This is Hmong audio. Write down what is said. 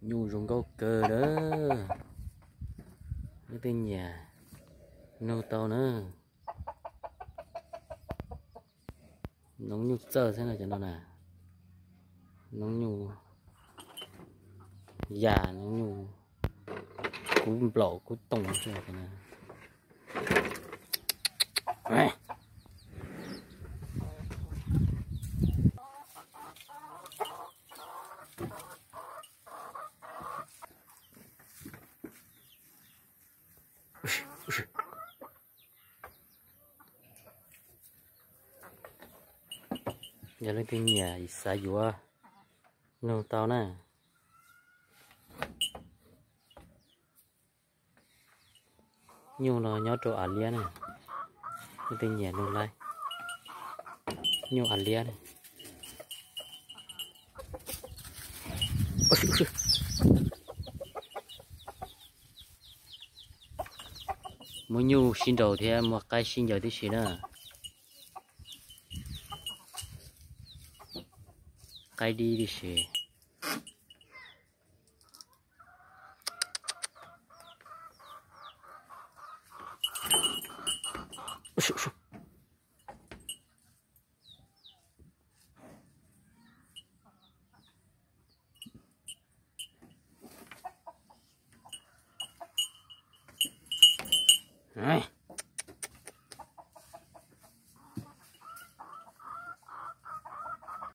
Nyuj zoo nkauj kawg lawm. Leej twg nyiam nug tau na. Noob nyuj txawj xwb no cov no na. Noob nyuj yas, noob nyuj kub nplaum kub toom xwb no. Yog leej twg nyiam xav yuav, nug tau na. Nyuj no nyob rau Av Liab na. Leej twg nyiam nug laib. Nyuj Av Liab na. Muab nyuj sib nraus thiab muab qaib sib ncaws tib si na. Qaib dib tib si.